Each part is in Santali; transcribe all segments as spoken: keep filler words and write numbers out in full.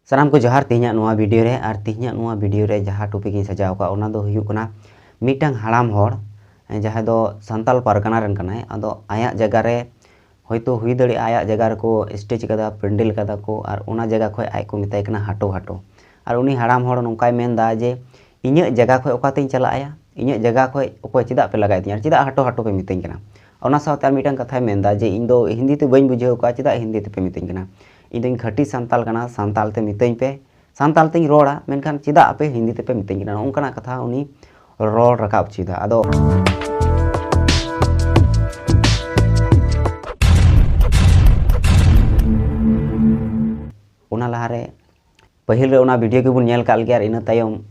ᱥᱟᱱᱟᱢ ᱠᱚ ᱡᱚᱦᱟᱨ᱾ ᱛᱮᱦᱮᱧᱟᱜ ᱱᱚᱣᱟ ᱵᱷᱤᱰᱤᱭᱳ ᱨᱮ, ᱟᱨ ᱛᱮᱦᱮᱧᱟᱜ ᱱᱚᱣᱟ ᱵᱷᱤᱰᱤᱭᱳ ᱨᱮ ᱡᱟᱦᱟᱸ ᱴᱚᱯᱤᱠ ᱤᱧ ᱥᱟᱡᱟᱣ ᱟᱠᱟᱫ, ᱚᱱᱟ ᱫᱚ ᱦᱩᱭᱩᱜ ᱠᱟᱱᱟ ᱢᱤᱫᱴᱟᱝ ᱦᱟᱲᱟᱢ ᱦᱚᱲ, ᱡᱟᱦᱟᱸᱭ ᱫᱚ ᱥᱟᱱᱛᱟᱞ ᱯᱟᱨᱜᱟᱱᱟ ᱨᱮᱱ ᱠᱟᱱᱟᱭ᱾ ᱟᱫᱚ ᱟᱭᱟᱜ ᱡᱟᱭᱜᱟ ᱨᱮ ᱦᱚᱭᱛᱳ ᱦᱩᱭ ᱫᱟᱲᱮᱭᱟᱜᱼᱟ, ᱟᱭᱟᱜ ᱡᱟᱭᱜᱟ ᱨᱮᱠᱚ ᱥᱴᱮᱡᱽ ᱠᱟᱫᱟ, ᱯᱮᱱᱰᱮᱞ ᱠᱟᱫᱟ ᱠᱚ, ᱟᱨ ᱚᱱᱟ ᱡᱟᱭᱜᱟ ᱠᱷᱚᱱ ᱟᱡ ᱠᱚ ᱢᱮᱛᱟᱭ ᱠᱟᱱᱟ ᱦᱟᱴᱚ ᱦᱟᱴᱚ᱾ ᱟᱨ ᱩᱱᱤ ᱦᱟᱲᱟᱢ ᱦᱚᱲ ᱱᱚᱝᱠᱟᱭ ᱢᱮᱱᱫᱟ ᱡᱮ, "ᱤᱧᱟᱹᱜ ᱡᱟᱭᱜᱟ ᱠᱷᱚᱱ ᱚᱠᱟᱛᱮᱧ ᱪᱟᱞᱟᱜᱼᱟ? ᱤᱧᱟᱹᱜ ᱡᱟᱭᱜᱟ ᱠᱷᱚᱱ ᱚᱠᱚᱭ, ᱪᱮᱫᱟᱜ ᱯᱮ ᱞᱟᱜᱟᱭᱮᱫ ᱛᱤᱧᱟ? ᱟᱨ ᱪᱮᱫᱟᱜ ᱦᱟᱴᱚ ᱦᱟᱴᱚ ᱯᱮ ᱢᱤᱛᱟᱹᱧ ᱠᱟᱱᱟ?" ᱚᱱᱟ ᱥᱟᱶᱛᱮ ᱟᱨ ᱢᱤᱫᱴᱟᱝ ᱠᱟᱛᱷᱟᱭ ᱢᱮᱱᱫᱟ ᱡᱮ, "ᱤᱧ ᱫᱚ ᱦᱤᱱᱫᱤ ᱛᱮ ᱵᱟᱹᱧ ᱵᱩᱡᱷᱟᱹᱣ ᱠᱚᱣᱟ, ᱪᱮᱫᱟᱜ ᱦᱤᱱᱫᱤ ᱛᱮᱯᱮ ᱢᱤᱛᱟᱹᱧ ᱠᱟᱱᱟ? ᱤᱧ ᱫᱚᱧ ᱠᱷᱟᱹᱴᱤ ᱥᱟᱱᱛᱟᱞ ᱠᱟᱱᱟ, ᱥᱟᱱᱛᱟᱞ ᱛᱮ ᱢᱤᱛᱟᱹᱧ ᱯᱮ, ᱥᱟᱱᱛᱟᱞ ᱛᱮᱧ ᱨᱚᱲᱟ, ᱢᱮᱱᱠᱷᱟᱱ ᱪᱮᱫᱟᱜ ᱟᱯᱮ ᱦᱤᱱᱫᱤ ᱛᱮᱯᱮ ᱢᱤᱛᱟᱹᱧ ᱠᱟᱱᱟ?" ᱱᱚᱝᱠᱟᱱᱟᱜ ᱠᱟᱛᱷᱟ ᱩᱱᱤ ᱨᱚᱲ ᱨᱟᱠᱟᱵ ᱦᱚᱪᱚᱭᱮᱫᱟ᱾ ᱟᱫᱚ ᱚᱱᱟ ᱞᱟᱦᱟᱨᱮ ᱯᱟᱹᱦᱤᱞ ᱨᱮ ᱚᱱᱟ ᱵᱷᱤᱰᱤᱭᱳ ᱜᱮᱵᱚᱱ ᱧᱮᱞ ᱠᱟᱜ ᱞᱮᱜᱮ, ᱟᱨ ᱤᱱᱟᱹ ᱛᱟᱭᱚᱢ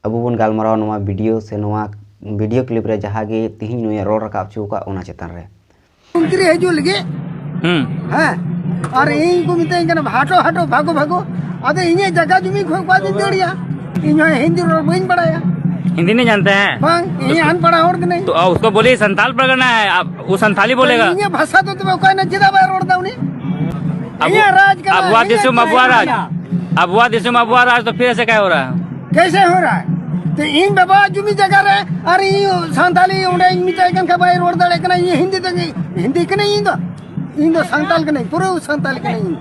ᱟᱵᱚ ᱵᱚᱱ ᱜᱟᱞᱢᱟᱨᱟᱣᱟ ᱱᱚᱣᱟ ᱵᱷᱤᱰᱤᱭᱳ ᱥᱮ ᱱᱚᱣᱟ ᱵᱷᱤᱰᱤᱭᱳ ᱠᱞᱤᱯ ᱨᱮ ᱡᱟᱦᱟᱸ ᱜᱮ ᱛᱤᱦᱤᱧ ᱱᱩᱭᱮ ᱨᱚᱲ ᱨᱟᱠᱟᱵ ᱦᱚᱪᱚ ᱟᱠᱟᱫ, ᱚᱱᱟ ᱪᱮᱛᱟᱱ ᱨᱮ᱾ ᱢᱚᱱᱛᱨᱤ ᱦᱤᱡᱩᱜ ᱞᱟᱹᱜᱤᱫ᱾ ᱦᱩᱸ᱾ ᱦᱮᱸ, ᱟᱨ ᱤᱧ ᱠᱚ ᱢᱤᱛᱟᱹᱧ ᱠᱟᱱᱟ, "ᱦᱟᱴᱚ, ᱦᱟᱴᱚ, ᱵᱷᱟᱜᱚ, ᱵᱷᱟᱜᱚ᱾" ᱟᱫᱚ ᱤᱧᱟᱹᱜ ᱡᱟᱭᱜᱟ ᱡᱩᱢᱤ ᱠᱷᱚᱱ ᱚᱠᱟ ᱫᱤᱱ ᱫᱟᱹᱲ ᱮᱭᱟ? ᱤᱧ ᱦᱚᱸ ᱦᱤᱱᱫᱤ ᱨᱚᱲ ᱵᱟᱹᱧ ᱵᱟᱲᱟᱭᱟ᱾ हिंदी नहीं जानते हैं? ᱵᱟᱝ, ᱤᱧ ᱟᱱᱯᱟᱲᱟ ᱦᱚᱲ ᱠᱟᱹᱱᱟᱹᱧ᱾ तो, आ, उसको बोलिए संथाल परगना है, आप, वो संथाली बोलेगा। ᱤᱧᱟᱹᱜ ᱵᱷᱟᱥᱟ ᱫᱚ ᱛᱚᱵᱮ ᱚᱠᱟᱭᱮᱱᱟ? ᱪᱮᱫᱟᱜ ᱵᱟᱭ ᱨᱚᱲ ᱮᱫᱟ ᱩᱱᱤ? अब, ᱤᱧᱟᱹᱜ ᱨᱟᱡᱽ ᱠᱟᱱᱟ, अब हुआ ᱤᱧᱟᱹᱜ ᱫᱤᱥᱚᱢ, अब हुआ राज। ᱠᱟᱱᱟ᱾ अब हुआ दिसुम, अब हुआ राज, तो फिर ऐसे क्या हो रहा है? कैसे हो रहा है? तो ᱤᱧ ᱵᱟᱵᱟ ᱡᱩᱢᱤ ᱡᱟᱭᱜᱟ ᱨᱮ ᱟᱨ ᱤᱧ ᱥᱟᱱᱛᱟᱞᱤ ᱚᱸᱰᱮᱧ ᱢᱮᱛᱟᱭ ᱠᱟᱱ ᱠᱷᱟᱱ ᱵᱟᱭ ᱨᱚᱲ ᱫᱟᱲᱮᱭᱟᱜ ᱠᱟᱱᱟ, ᱤᱧ ᱦᱤᱱᱫᱤ ᱛᱮᱜᱮ, ᱦᱤᱱᱫᱤ ᱠᱟᱹᱱᱟᱹᱧ ᱤᱧ ᱫᱚ, ᱤᱧ ᱫᱚ ᱥᱟᱱᱛᱟᱞ ᱠᱟᱹᱱᱟᱹᱧ, ᱯᱩᱨᱟᱹ ᱥᱟᱱᱛᱟᱞ ᱠᱟᱹᱱᱟᱹᱧ ᱤᱧ᱾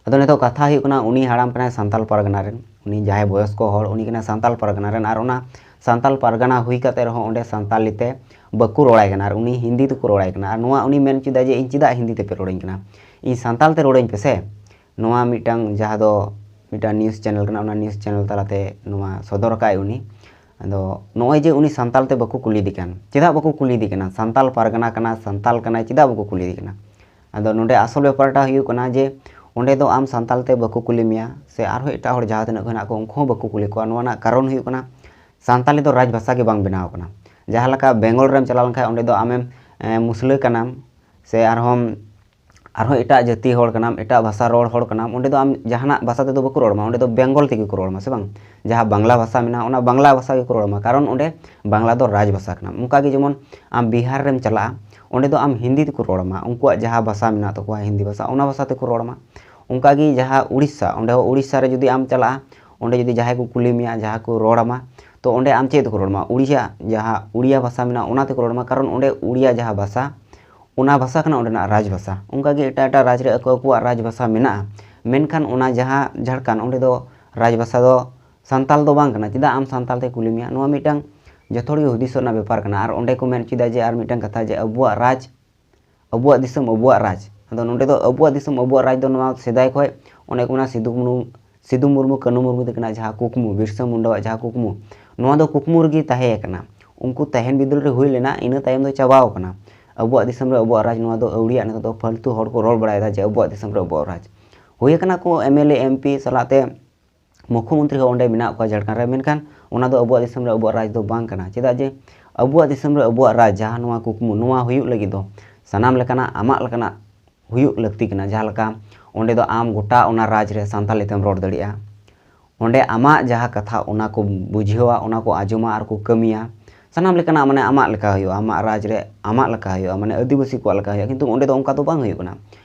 ᱟᱫᱚ ᱱᱤᱛᱚᱜ ᱠᱟᱛᱷᱟ ᱦᱩᱭᱩᱜ ᱠᱟᱱᱟ, ᱩᱱᱤ ᱦᱟᱲᱟᱢ ᱠᱟᱱᱟᱭ ᱥᱟᱱᱛᱟᱞ ᱯᱟᱨᱜᱟᱱᱟ ᱨᱮᱱ, ᱩᱱᱤ ᱡᱟᱦᱟᱸᱭ ᱵᱚᱭᱚᱥᱠᱚ ᱦᱚᱲ, ᱩᱱᱤ ᱠᱟᱱᱟᱭ ᱥᱟᱱᱛᱟᱞ ᱯᱟᱨᱜᱟᱱᱟ ᱨᱮᱱ, ᱟᱨ ᱚᱱᱟ ᱥᱟᱱᱛᱟᱞ ᱯᱟᱨᱜᱟᱱᱟ ᱦᱩᱭ ᱠᱟᱛᱮ ᱨᱮᱦᱚᱸ ᱚᱸᱰᱮ ᱥᱟᱱᱛᱟᱞᱤ ᱛᱮ ᱵᱟᱠᱚ ᱨᱚᱲᱟᱭ ᱠᱟᱱᱟ, ᱟᱨ ᱩᱱᱤ ᱦᱤᱱᱫᱤ ᱛᱮᱠᱚ ᱨᱚᱲᱟᱭ ᱠᱟᱱᱟ᱾ ᱟᱨ ᱱᱚᱣᱟ ᱩᱱᱤ ᱢᱮᱱ ᱦᱚᱪᱚᱭᱮᱫᱟ ᱡᱮ, "ᱤᱧ ᱪᱮᱫᱟᱜ ᱦᱤᱱᱫᱤ ᱛᱮᱯᱮ ᱨᱚᱲᱟᱹᱧ ᱠᱟᱱᱟ? ᱤᱧ ᱥᱟᱱᱛᱟᱞ ᱛᱮ ᱨᱚᱲᱟᱹᱧ ᱯᱮᱥᱮ᱾" ᱱᱚᱣᱟ ᱢᱤᱫᱴᱟᱝ, ᱡᱟᱦᱟᱸ ᱫᱚ ᱢᱤᱫᱴᱟᱝ ᱱᱤᱭᱩᱡᱽ ᱪᱮᱱᱮᱞ ᱠᱟᱱᱟ, ᱚᱱᱟ ᱱᱤᱭᱩᱡᱽ ᱪᱮᱱᱮᱞ ᱛᱟᱞᱟᱛᱮ ᱱᱚᱣᱟ ᱥᱚᱫᱚᱨ ᱟᱠᱟᱫ ᱟᱭ ᱩᱱᱤ᱾ ᱟᱫᱚ ᱱᱚᱜᱼᱚᱭ ᱡᱮ ᱩᱱᱤ ᱥᱟᱱᱛᱟᱞ ᱛᱮ ᱵᱟᱠᱚ ᱠᱩᱞᱤᱭᱮᱫᱮ ᱠᱟᱱ, ᱪᱮᱫᱟᱜ ᱵᱟᱠᱚ ᱠᱩᱞᱤᱭᱮᱫᱮ ᱠᱟᱱᱟ? ᱥᱟᱱᱛᱟᱞ ᱯᱟᱨᱜᱟᱱᱟ ᱠᱟᱱᱟ, ᱥᱟᱱᱛᱟᱞ ᱠᱟᱱᱟᱭ, ᱪᱮᱫᱟᱜ ᱵᱟᱠᱚ ᱠᱩᱞᱤᱭᱮᱫᱮ ᱠᱟᱱᱟ? ᱟᱫᱚ ᱱᱚᱰᱮ ᱟᱥᱚᱞ ᱵᱮᱯᱟᱨᱴᱟᱜ ᱦᱩᱭᱩᱜ ᱠᱟᱱᱟ ᱡᱮ ᱚᱸᱰᱮ ᱫᱚ ᱟᱢ ᱥᱟᱱᱛᱟᱞ ᱛᱮ ᱵᱟᱠᱚ ᱠᱩᱞᱤ ᱢᱮᱭᱟ, ᱥᱮ ᱟᱨᱦᱚᱸ ᱮᱴᱟᱜ ᱦᱚᱲ ᱡᱟᱦᱟᱸ ᱛᱤᱱᱟᱹᱜ ᱠᱚ ᱦᱮᱱᱟᱜ ᱠᱚᱣᱟ, ᱩᱱᱠᱩ ᱦᱚᱸ ᱵᱟᱠᱚ ᱠᱩᱞᱤ ᱠᱚᱣᱟ᱾ ᱱᱚᱣᱟ ᱨᱮᱱᱟᱜ ᱠᱟᱨᱚᱱ ᱦᱩᱭᱩᱜ ᱠᱟᱱᱟ, ᱥᱟᱱᱛᱟᱞᱤ ᱫᱚ ᱨᱟᱡᱽ ᱵᱷᱟᱥᱟ ᱜᱮ ᱵᱟᱝ ᱵᱮᱱᱟᱣ ᱟᱠᱟᱱᱟ᱾ ᱡᱟᱦᱟᱸ ᱞᱮᱠᱟ ᱵᱮᱝᱜᱚᱞ ᱨᱮᱢ ᱪᱟᱞᱟᱣ ᱞᱮᱱᱠᱷᱟᱱ, ᱚᱸᱰᱮ ᱫᱚ ᱟᱢᱮᱢ, ᱮ, ᱢᱩᱥᱞᱟᱹ ᱠᱟᱱᱟᱢ, ᱥᱮ ᱟᱨᱦᱚᱸ, ᱟᱨᱦᱚᱸ ᱮᱴᱟᱜ ᱡᱟᱹᱛᱤ ᱦᱚᱲ ᱠᱟᱱᱟᱢ, ᱮᱴᱟᱜ ᱵᱷᱟᱥᱟ ᱨᱚᱲ ᱦᱚᱲ ᱠᱟᱱᱟᱢ, ᱚᱸᱰᱮ ᱫᱚ ᱟᱢ ᱡᱟᱦᱟᱱᱟᱜ ᱵᱷᱟᱥᱟ ᱛᱮᱫᱚ ᱵᱟᱠᱚ ᱨᱚᱲ ᱟᱢᱟ, ᱚᱸᱰᱮ ᱫᱚ ᱵᱮᱝᱜᱚᱞ ᱛᱮᱜᱮ ᱠᱚ ᱨᱚᱲ ᱟᱢᱟ, ᱥᱮ ᱵᱟᱝ? ᱡᱟᱦᱟᱸ ᱵᱟᱝᱞᱟ ᱵᱷᱟᱥᱟ ᱢᱮᱱᱟᱜᱼᱟ, ᱚᱱᱟ ᱵᱟᱝᱞᱟ ᱵᱷᱟᱥᱟ ᱜᱮᱠᱚ ᱨᱚᱲ ᱟᱢᱟ, ᱠᱟᱨᱚᱱ ᱚᱸᱰᱮ ᱵᱟᱝᱞᱟ ᱫᱚ ᱨᱟᱡᱽ ᱵᱷᱟᱥᱟ ᱠᱟᱱᱟ᱾ ᱚᱱᱠᱟ ᱜᱮ ᱡᱮᱢᱚᱱ ᱟᱢ ᱵᱤᱦᱟᱨ ᱨᱮᱢ ᱪᱟᱞᱟᱜᱼᱟ, ᱚᱸᱰᱮ ᱫᱚ ᱟᱢ ᱦᱤᱱᱫᱤ ᱛᱮᱠᱚ ᱨᱚᱲ ᱟᱢᱟ, ᱩᱱᱠᱩᱣᱟᱜ ᱡᱟᱦᱟᱸ ᱵᱷᱟᱥᱟ ᱢᱮᱱᱟᱜ ᱛᱟᱠᱚᱣᱟ, ᱦᱤᱱᱫᱤ ᱵᱷᱟᱥᱟ, ᱚᱱᱟ ᱵᱷᱟᱥᱟ ᱛᱮᱠᱚ ᱨᱚᱲ ᱟᱢᱟ᱾ ᱚᱱᱠᱟᱜᱮ ᱡᱟᱦᱟᱸ ᱩᱲᱤᱥᱥᱟ, ᱚᱸᱰᱮ ᱦᱚᱸ ᱩᱲᱤᱥᱥᱟ ᱨᱮ ᱡᱩᱫᱤ ᱟᱢ ᱪᱟᱞᱟᱜᱼᱟ, ᱚᱸᱰᱮ ᱡᱩᱫᱤ ᱡᱟᱦᱟᱸᱭ ᱠᱚ ᱠᱩᱞᱤ ᱢᱮᱭᱟ, ᱡᱟᱦᱟᱸ ᱠᱚ ᱨᱚᱲ ᱟᱢᱟ, ᱛᱚ ᱚᱸᱰᱮ ᱟᱢ ᱪᱮᱫ ᱛᱮᱠᱚ ᱨᱚᱲ ᱟᱢᱟ? ᱩᱲᱤᱭᱟ, ᱡᱟᱦᱟᱸ ᱩᱲᱤᱭᱟ ᱵᱷᱟᱥᱟ ᱢᱮᱱᱟᱜᱼᱟ, ᱚᱱᱟ ᱛᱮᱠᱚ ᱨᱚᱲ ᱟᱢᱟ᱾ ᱠᱟᱨᱚᱱ ᱚᱸᱰᱮ ᱩᱲᱤᱭᱟ ᱡᱟᱦᱟᱸ ᱵᱷᱟᱥᱟ, ᱚᱱᱟ ᱵᱷᱟᱥᱟ ᱠᱟᱱᱟ ᱚᱸᱰᱮᱱᱟᱜ ᱨᱟᱡᱽ ᱵᱷᱟᱥᱟ᱾ ᱚᱱᱠᱟᱜᱮ ᱮᱴᱟᱜ ᱮᱴᱟᱜ ᱨᱟᱡᱽ ᱨᱮ ᱟᱠᱚ ᱟᱠᱚᱣᱟᱜ ᱨᱟᱡᱽ ᱵᱷᱟᱥᱟ ᱢᱮᱱᱟᱜᱼᱟ, ᱢᱮᱱᱠᱷᱟᱱ ᱚᱱᱟ ᱡᱟᱦᱟᱸ ᱡᱷᱟᱲᱠᱷᱚᱸᱰ, ᱚᱸᱰᱮ ᱫᱚ ᱨᱟᱡᱽ ᱵᱷᱟᱥᱟ ᱫᱚ ᱥᱟᱱᱛᱟᱞ ᱫᱚ ᱵᱟᱝ ᱠᱟᱱᱟ᱾ ᱪᱮᱫᱟᱜ ᱟᱢ ᱥᱟᱱᱛᱟᱞ ᱛᱮ ᱠᱩᱞᱤ ᱢᱮᱭᱟ? ᱱᱚᱣᱟ ᱢᱤᱫᱴᱟᱝ ᱡᱚᱛᱚ ᱦᱚᱲ ᱜᱮ ᱦᱩᱫᱤᱥᱚᱜ ᱨᱮᱱᱟᱜ ᱵᱮᱯᱟᱨ ᱠᱟᱱᱟ᱾ ᱟᱨ ᱚᱸᱰᱮ ᱠᱚ ᱢᱮᱱ ᱦᱚᱪᱚᱭᱮᱫᱟ ᱡᱮ ᱟᱨ ᱢᱤᱫᱴᱟᱝ ᱠᱟᱛᱷᱟ, ᱡᱮ ᱟᱵᱚᱣᱟᱜ ᱨᱟᱡᱽ, ᱟᱵᱚᱣᱟᱜ ᱫᱤᱥᱚᱢ, ᱟᱵᱚᱣᱟᱜ ᱨᱟᱡᱽ᱾ ᱟᱫᱚ ᱱᱚᱸᱰᱮ ᱫᱚ ᱟᱵᱚᱣᱟᱜ ᱫᱤᱥᱚᱢ, ᱟᱵᱚᱣᱟᱜ ᱨᱟᱡᱽ ᱫᱚ ᱱᱚᱣᱟ ᱥᱮᱫᱟᱭ ᱠᱷᱚᱱ, ᱚᱱᱮ ᱠᱚ ᱢᱮᱱᱟ, ᱥᱤᱫᱩ ᱢᱩᱨᱢᱩ, ᱥᱤᱫᱩ ᱢᱩᱨᱢᱩ, ᱠᱟᱹᱱᱩ ᱢᱩᱨᱢᱩ ᱛᱟᱹᱠᱤᱱᱟᱜ ᱡᱟᱦᱟᱸ ᱠᱩᱠᱢᱩ, ᱵᱤᱨᱥᱟ ᱢᱩᱱᱰᱟᱣᱟᱜ ᱡᱟᱦᱟᱸ ᱠᱩᱠᱢᱩ, ᱱᱚᱣᱟ ᱫᱚ ᱠᱩᱠᱢᱩ ᱨᱮᱜᱮ ᱛᱟᱦᱮᱸ ᱠᱟᱱᱟ᱾ ᱩᱱᱠᱩ ᱛᱟᱦᱮᱱ ᱵᱤᱫᱟᱹᱞ ᱨᱮ ᱦᱩᱭ ᱞᱮᱱᱟ, ᱤᱱᱟᱹ ᱛᱟᱭᱚᱢ ᱫᱚ ᱪᱟᱵᱟᱣ ᱠᱟᱱᱟ᱾ ᱟᱵᱚᱣᱟᱜ ᱫᱤᱥᱚᱢ ᱨᱮ ᱟᱵᱚᱣᱟᱜ ᱨᱟᱡᱽ, ᱱᱚᱣᱟ ᱫᱚ ᱟᱹᱣᱲᱤᱭᱟᱜ᱾ ᱱᱤᱛᱚᱜ ᱫᱚ ᱯᱷᱟᱹᱞᱛᱩ ᱦᱚᱲ ᱠᱚ ᱨᱚᱲ ᱵᱟᱲᱟᱭᱮᱫᱟ ᱡᱮ ᱟᱵᱚᱣᱟᱜ ᱫᱤᱥᱚᱢ ᱨᱮ ᱟᱵᱚᱣᱟᱜ ᱨᱟᱡᱽ᱾ ᱦᱩᱭ ᱟᱠᱟᱱᱟ ᱠᱚ M L A, M P ᱥᱟᱞᱟᱜ ᱛᱮ ᱢᱩᱠᱷᱭᱚᱢᱚᱱᱛᱨᱤ ᱦᱚᱸ ᱚᱸᱰᱮ ᱢᱮᱱᱟᱜ ᱠᱚᱣᱟ ᱡᱷᱟᱲᱠᱷᱚᱸᱰ ᱨᱮ, ᱢᱮᱱᱠᱷᱟᱱ ᱚᱱᱟ ᱫᱚ ᱟᱵᱚᱣᱟᱜ ᱫᱤᱥᱚᱢ ᱨᱮ ᱟᱵᱚᱣᱟᱜ ᱨᱟᱡᱽ ᱫᱚ ᱵᱟᱝ ᱠᱟᱱᱟ᱾ ᱪᱮᱫᱟᱜ ᱡᱮ ᱟᱵᱚᱣᱟᱜ ᱫᱤᱥᱚᱢ ᱨᱮ ᱟᱵᱚᱣᱟᱜ ᱨᱟᱡᱽ, ᱡᱟᱦᱟᱸ ᱱᱚᱣᱟ ᱠᱩᱠᱢᱩ, ᱱᱚᱣᱟ ᱦᱩᱭᱩᱜ ᱞᱟᱹᱜᱤᱫ ᱫᱚ ᱥᱟᱱᱟᱢ ᱞᱮᱠᱟᱱᱟᱜ, ᱟᱢᱟᱜ ᱞᱮᱠᱟᱱᱟᱜ ᱦᱩᱭᱩᱜ ᱞᱟᱹᱠᱛᱤ ᱠᱟᱱᱟ᱾ ᱡᱟᱦᱟᱸ ᱞᱮᱠᱟ ᱚᱸᱰᱮ ᱫᱚ ᱟᱢ ᱜᱚᱴᱟ ᱚᱱᱟ ᱨᱟᱡᱽ ᱨᱮ ᱥᱟᱱᱛᱟᱞᱤ ᱛᱮᱢ ᱨᱚᱲ ᱫᱟᱲᱮᱭᱟᱜᱼᱟ᱾ ᱚᱸᱰᱮ ᱟᱢᱟᱜ ᱡᱟᱦᱟᱸ ᱠᱟᱛᱷᱟ, ᱚᱱᱟ ᱠᱚ ᱵᱩᱡᱷᱟᱹᱣᱟ, ᱚᱱᱟ ᱠᱚ ᱟᱸᱡᱚᱢᱟ ᱟᱨ ᱠᱚ ᱠᱟᱹᱢᱤᱭᱟ᱾ ᱥᱟᱱᱟᱢ ᱞᱮᱠᱟᱱᱟᱜ, ᱢᱟᱱᱮ, ᱟᱢᱟᱜ ᱞᱮᱠᱟ ᱦᱩᱭᱩᱜᱼᱟ, ᱟᱢᱟᱜ ᱨᱟᱡᱽ ᱨᱮ ᱟᱢᱟᱜ ᱞᱮᱠᱟ ᱦᱩᱭᱩᱜᱼᱟ, ᱢᱟᱱᱮ, ᱟᱹᱫᱤᱵᱟᱹᱥᱤ ᱠᱚᱣᱟᱜ ᱞᱮᱠᱟ ᱦᱩᱭᱩᱜᱼᱟ᱾ ᱠᱤᱱᱛᱩ ᱚᱸᱰᱮ ᱫᱚ ᱚᱱᱠᱟ ᱫᱚ ᱵᱟᱝ ᱦᱩᱭᱩᱜ ᱠᱟᱱᱟ᱾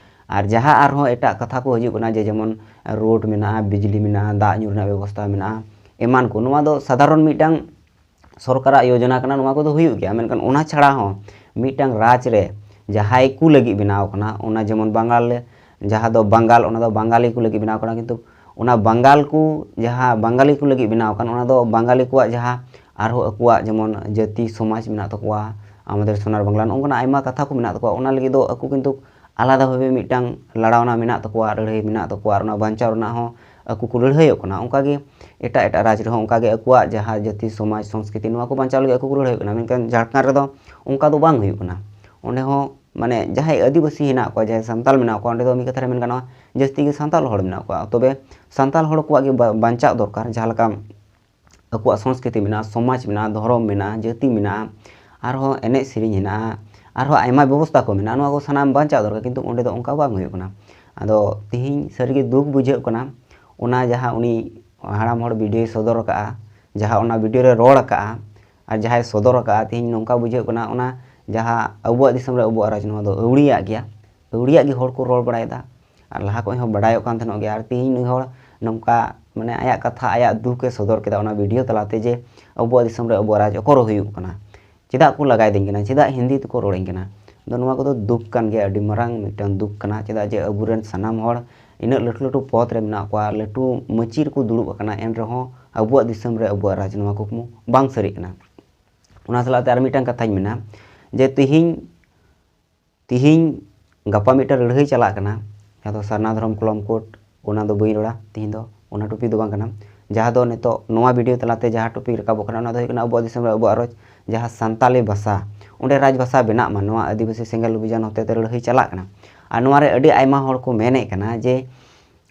ᱟᱨ ᱡᱟᱦᱟᱸ ᱟᱨᱦᱚᱸ ᱮᱴᱟᱜ ᱠᱟᱛᱷᱟ ᱠᱚ ᱦᱤᱡᱩᱜ ᱠᱟᱱᱟ, ᱡᱮ ᱡᱮᱢᱚᱱ ᱨᱳᱰ ᱢᱮᱱᱟᱜᱼᱟ, ᱵᱤᱡᱽᱞᱤ ᱢᱮᱱᱟᱜᱼᱟ, ᱫᱟᱜ ᱧᱩ ᱨᱮᱱᱟᱜ ᱵᱮᱵᱚᱥᱛᱷᱟ ᱢᱮᱱᱟᱜᱼᱟ, ᱮᱢᱟᱱ ᱠᱚ, ᱱᱚᱣᱟ ᱫᱚ ᱥᱟᱫᱷᱟᱨᱚᱱ ᱢᱤᱫᱴᱟᱝ ᱥᱚᱨᱠᱟᱨᱟᱜ ᱭᱳᱡᱚᱱᱟ ᱠᱟᱱᱟ, ᱱᱚᱣᱟ ᱠᱚᱫᱚ ᱦᱩᱭᱩᱜ ᱜᱮᱭᱟ᱾ ᱢᱮᱱᱠᱷᱟᱱ ᱚᱱᱟ ᱪᱷᱟᱲᱟ ᱦᱚᱸ ᱢᱤᱫᱴᱟᱝ ᱨᱟᱡᱽ ᱨᱮ ᱡᱟᱦᱟᱸᱭ ᱠᱚ ᱞᱟᱹᱜᱤᱫ ᱵᱮᱱᱟᱣ ᱠᱟᱱᱟ, ᱚᱱᱟ ᱡᱮᱢᱚᱱ ᱵᱟᱝᱜᱟᱞ, ᱡᱟᱦᱟᱸ ᱫᱚ ᱵᱟᱝᱜᱟᱞ, ᱚᱱᱟ ᱫᱚ ᱵᱟᱝᱜᱟᱞᱤ ᱠᱚ ᱞᱟᱹᱜᱤᱫ ᱵᱮᱱᱟᱣ ᱠᱟᱱᱟ, ᱠᱤᱱᱛᱩ ᱚᱱᱟ ᱵᱟᱝᱜᱟᱞ ᱠᱚ, ᱡᱟᱦᱟᱸ ᱵᱟᱝᱜᱟᱞᱤ ᱠᱚ ᱞᱟᱹᱜᱤᱫ ᱵᱮᱱᱟᱣ ᱠᱟᱱ, ᱚᱱᱟ ᱫᱚ ᱵᱟᱝᱜᱟᱞᱤ ᱠᱚᱣᱟᱜ ᱡᱟᱦᱟᱸ ᱟᱨᱦᱚᱸ ᱟᱠᱚᱣᱟᱜ ᱡᱮᱢᱚᱱ ᱡᱟᱹᱛᱤ ᱥᱚᱢᱟᱡᱽ ᱢᱮᱱᱟᱜ ᱛᱟᱠᱚᱣᱟ, ᱟᱢᱟᱫᱮᱨ ᱥᱳᱱᱟᱨ ᱵᱟᱝᱞᱟ, ᱱᱚᱝᱠᱟᱱᱟᱜ ᱟᱭᱢᱟ ᱠᱟᱛᱷᱟ ᱠᱚ ᱢᱮᱱᱟᱜ ᱛᱟᱠᱚᱣᱟ᱾ ᱚᱱᱟ ᱞᱟᱹᱜᱤᱫ ᱫᱚ ᱟᱠᱚ ᱠᱤᱱᱛᱩ ᱟᱞᱟᱫᱟ ᱵᱷᱟᱵᱮ ᱢᱤᱫᱴᱟᱝ ᱞᱟᱲᱟᱣᱱᱟ ᱢᱮᱱᱟᱜ ᱛᱟᱠᱚᱣᱟ, ᱞᱟᱹᱲᱦᱟᱹᱭ ᱢᱮᱱᱟᱜ ᱛᱟᱠᱚᱣᱟ, ᱟᱨ ᱚᱱᱟ ᱵᱟᱧᱪᱟᱣ ᱨᱮᱱᱟᱜ ᱦᱚᱸ ᱟᱠᱚ ᱠᱚ ᱞᱟᱹᱲᱦᱟᱹᱭᱚᱜ ᱠᱟᱱᱟ᱾ ᱚᱱᱠᱟᱜᱮ ᱮᱴᱟᱜ ᱮᱴᱟᱜ ᱨᱟᱡᱽ ᱨᱮᱦᱚᱸ ᱚᱱᱠᱟᱜᱮ ᱟᱠᱚᱣᱟᱜ ᱡᱟᱦᱟᱸ ᱡᱟᱹᱛᱤ, ᱥᱚᱢᱟᱡᱽ, ᱥᱚᱝᱥᱠᱨᱤᱛᱤ, ᱱᱚᱣᱟ ᱠᱚ ᱵᱟᱧᱪᱟᱣ ᱞᱟᱹᱜᱤᱫ ᱟᱠᱚ ᱠᱚ ᱞᱟᱹᱲᱦᱟᱹᱭᱚᱜ ᱠᱟᱱᱟ᱾ ᱢᱮᱱᱠᱷᱟᱱ ᱡᱷᱟᱲᱠᱷᱚᱸᱰ ᱨᱮᱫᱚ ᱚᱱᱠᱟ ᱫᱚ ᱵᱟᱝ ᱦᱩᱭᱩᱜ ᱠᱟᱱᱟ᱾ ᱚᱸᱰᱮ ᱦᱚᱸ, ᱢᱟᱱᱮ, ᱡᱟᱦᱟᱸᱭ ᱟᱹᱫᱤᱵᱟᱹᱥᱤ ᱦᱮᱱᱟᱜ ᱠᱚᱣᱟ, ᱡᱟᱦᱟᱸᱭ ᱥᱟᱱᱛᱟᱲ ᱢᱮᱱᱟᱜ ᱠᱚᱣᱟ, ᱚᱸᱰᱮ ᱫᱚ ᱢᱤᱫ ᱠᱟᱛᱷᱟ ᱨᱮ ᱢᱮᱱ ᱜᱟᱱᱚᱜᱼᱟ, ᱡᱟᱹᱥᱛᱤ ᱜᱮ ᱥᱟᱱᱛᱟᱲ ᱦᱚᱲ ᱢᱮᱱᱟᱜ ᱠᱚᱣᱟ᱾ ᱛᱚᱵᱮ ᱥᱟᱱᱛᱟᱲ ᱦᱚᱲ ᱠᱚᱣᱟᱜ ᱜᱮ ᱵᱟ-, ᱵᱟᱧᱪᱟᱜ ᱫᱚᱨᱠᱟᱨ, ᱡᱟᱦᱟᱸ ᱞᱮᱠᱟ ᱟᱠᱚᱣᱟᱜ ᱥᱚᱝᱥᱠᱨᱤᱛᱤ ᱢᱮᱱᱟᱜᱼᱟ, ᱥᱚᱢᱟᱡᱽ ᱢᱮᱱᱟᱜᱼᱟ, ᱫᱷᱚᱨᱚᱢ ᱢᱮᱱᱟᱜᱼᱟ, ᱡᱟᱹᱛᱤ ᱢᱮᱱᱟᱜᱼᱟ, ᱟᱨᱦᱚᱸ ᱮᱱᱮᱡ ᱥᱮᱨᱮᱧ ᱦᱮᱱᱟᱜᱼᱟ, ᱟᱨᱦᱚᱸ ᱟᱭᱢᱟ ᱵᱮᱵᱚᱥᱛᱷᱟ ᱠᱚ ᱢᱮᱱᱟᱜᱼᱟ᱾ ᱱᱚᱣᱟ ᱠᱚ ᱥᱟᱱᱟᱢ ᱵᱟᱧᱪᱟᱣ ᱫᱚᱨᱠᱟᱨ, ᱠᱤᱱᱛᱩ ᱚᱸᱰᱮ ᱫᱚ ᱚᱱᱠᱟ ᱵᱟᱝ ᱦᱩᱭᱩᱜ ᱠᱟᱱᱟ᱾ ᱟᱫᱚ ᱛᱤᱦᱤᱧ ᱥᱟᱹᱨᱤᱜᱮ ᱫᱩᱠ ᱵᱩᱡᱷᱟᱹᱜ ᱠᱟᱱᱟ, ᱚᱱᱟ ᱡᱟᱦᱟᱸ ᱩᱱᱤ ᱦᱟᱲᱟᱢ ᱦᱚᱲ ᱵᱷᱤᱰᱤᱭᱳᱭ ᱥᱚᱫᱚᱨ ᱟᱠᱟᱫᱼᱟ, ᱡᱟᱦᱟᱸ ᱚᱱᱟ ᱵᱷᱤᱰᱤᱭᱳ ᱨᱮ ᱨᱚᱲ ᱟᱠᱟᱫᱼᱟ, ᱟᱨ ᱡᱟᱦᱟᱸᱭ ᱥᱚᱫᱚᱨ ᱟᱠᱟᱫᱼᱟ, ᱛᱤᱦᱤᱧ ᱱᱚᱝᱠᱟ ᱵᱩᱡᱷᱟᱹᱜ ᱠᱟᱱᱟ, ᱚᱱᱟ ᱡᱟᱦᱟᱸ ᱟᱵᱚᱣᱟᱜ ᱫᱤᱥᱚᱢ ᱨᱮ ᱟᱵᱚᱣᱟᱜ ᱨᱟᱡᱽ, ᱱᱚᱣᱟ ᱫᱚ ᱟᱹᱣᱲᱤᱭᱟᱜ ᱜᱮᱭᱟ, ᱟᱹᱣᱲᱤᱭᱟᱜ ᱜᱮ ᱦᱚᱲ ᱠᱚ ᱨᱚᱲ ᱵᱟᱲᱟᱭᱮᱫᱟ᱾ ᱟᱨ ᱞᱟᱦᱟ ᱠᱷᱚᱱ ᱦᱚᱸ ᱵᱟᱰᱟᱭᱚᱜ ᱠᱟᱱ ᱛᱟᱦᱮᱱᱚᱜ ᱜᱮᱭᱟ᱾ ᱟᱨ ᱛᱮᱦᱮᱧ ᱱᱩᱭ ᱦᱚᱲ ᱱᱚᱝᱠᱟ ᱢᱟᱱᱮ ᱟᱭᱟᱜ ᱠᱟᱛᱷᱟ, ᱟᱭᱟᱜ ᱫᱩᱠ ᱮ ᱥᱚᱫᱚᱨ ᱠᱮᱫᱟ ᱚᱱᱟ ᱵᱷᱤᱰᱤᱭᱳ ᱛᱟᱞᱟᱛᱮ, ᱡᱮ ᱟᱵᱚᱣᱟᱜ ᱫᱤᱥᱚᱢ ᱨᱮ ᱟᱵᱚᱣᱟᱜ ᱨᱟᱡᱽ ᱚᱠᱚᱨ ᱦᱩᱭᱩᱜ ᱠᱟᱱᱟ, ᱪᱮᱫᱟᱜ ᱠᱚ ᱞᱟᱜᱟᱭᱮᱫᱤᱧ ᱠᱟᱱᱟ, ᱪᱮᱫᱟᱜ ᱦᱤᱱᱫᱤ ᱛᱮᱠᱚ ᱨᱚᱲᱟᱹᱧ ᱠᱟᱱᱟ᱾ ᱟᱫᱚ ᱱᱚᱣᱟ ᱠᱚᱫᱚ ᱫᱩᱠ ᱠᱟᱱ ᱜᱮᱭᱟ, ᱟᱹᱰᱤ ᱢᱟᱨᱟᱝ ᱢᱤᱫᱴᱟᱝ ᱫᱩᱠ ᱠᱟᱱᱟ᱾ ᱪᱮᱫᱟᱜ ᱡᱮ ᱟᱵᱚᱨᱮᱱ ᱥᱟᱱᱟᱢ ᱦᱚᱲ ᱤᱱᱟᱹᱜ ᱞᱟᱹᱴᱩ ᱞᱟᱹᱴᱩ ᱯᱚᱫᱽ ᱨᱮ ᱢᱮᱱᱟᱜ ᱠᱚᱣᱟ, ᱞᱟᱹᱴᱩ ᱢᱟᱹᱪᱤ ᱨᱮᱠᱚ ᱫᱩᱲᱩᱵ ᱟᱠᱟᱱᱟ, ᱮᱱ ᱨᱮᱦᱚᱸ ᱟᱵᱚᱣᱟᱜ ᱫᱤᱥᱚᱢ ᱨᱮ ᱟᱵᱚᱣᱟᱜ ᱨᱟᱡᱽ, ᱱᱚᱣᱟ ᱠᱩᱠᱢᱩ ᱵᱟᱝ ᱥᱟᱹᱨᱤᱜ ᱠᱟᱱᱟ᱾ ᱚᱱᱟ ᱥᱟᱞᱟᱜ ᱛᱮ ᱟᱨ ᱢᱤᱫᱴᱟᱝ ᱠᱟᱛᱷᱟᱧ ᱢᱮᱱᱟ ᱡᱮ ᱛᱤᱦᱤᱧ, ᱛᱤᱦᱤᱧ ᱜᱟᱯᱟ ᱢᱤᱫᱴᱟᱝ ᱞᱟᱹᱲᱦᱟᱹᱭ ᱪᱟᱞᱟᱜ ᱠᱟᱱᱟ, ᱡᱟᱦᱟᱸ ᱫᱚ ᱥᱟᱨᱱᱟ ᱫᱷᱚᱨᱚᱢ ᱠᱚᱞᱚᱢ ᱠᱳᱰ, ᱚᱱᱟ ᱫᱚ ᱵᱟᱹᱧ ᱨᱚᱲᱟ ᱛᱤᱦᱤᱧ ᱫᱚ, ᱚᱱᱟ ᱴᱚᱯᱤᱠ ᱫᱚ ᱵᱟᱝ ᱠᱟᱱᱟ᱾ ᱡᱟᱦᱟᱸ ᱫᱚ ᱱᱤᱛᱚᱜ ᱱᱚᱣᱟ ᱵᱷᱤᱰᱤᱭᱳ ᱛᱟᱞᱟᱛᱮ ᱡᱟᱦᱟᱸ ᱴᱚᱯᱤᱠ ᱨᱟᱠᱟᱵᱚᱜ ᱠᱟᱱᱟ, ᱚᱱᱟ ᱫᱚ ᱦᱩᱭᱩᱜ ᱠᱟᱱᱟ ᱟᱵᱚᱣᱟᱜ ᱫᱤᱥᱚᱢ ᱨᱮ ᱟᱵᱚᱣᱟᱜ ᱨᱚᱡᱽ, ᱡᱟᱦᱟᱸ ᱥᱟᱱᱛᱟᱞᱤ ᱵᱷᱟᱥᱟ, ᱚᱸᱰᱮ ᱨᱟᱡᱽ ᱵᱷᱟᱥᱟ ᱵᱮᱱᱟᱜ ᱢᱟ, ᱱᱚᱣᱟ ᱟᱹᱫᱤᱵᱟᱹᱥᱤ ᱥᱮᱸᱜᱮᱞ ᱚᱵᱷᱤᱡᱟᱱ ᱦᱚᱛᱮᱛᱮ ᱞᱟᱹᱲᱦᱟᱹᱭ ᱪᱟᱞᱟᱜ ᱠᱟᱱᱟ᱾ ᱟᱨ ᱱᱚᱣᱟ ᱨᱮ ᱟᱹᱰᱤ ᱟᱭᱢᱟ ᱦᱚᱲ ᱠᱚ ᱢᱮᱱᱮᱫ ᱠᱟᱱᱟ ᱡᱮ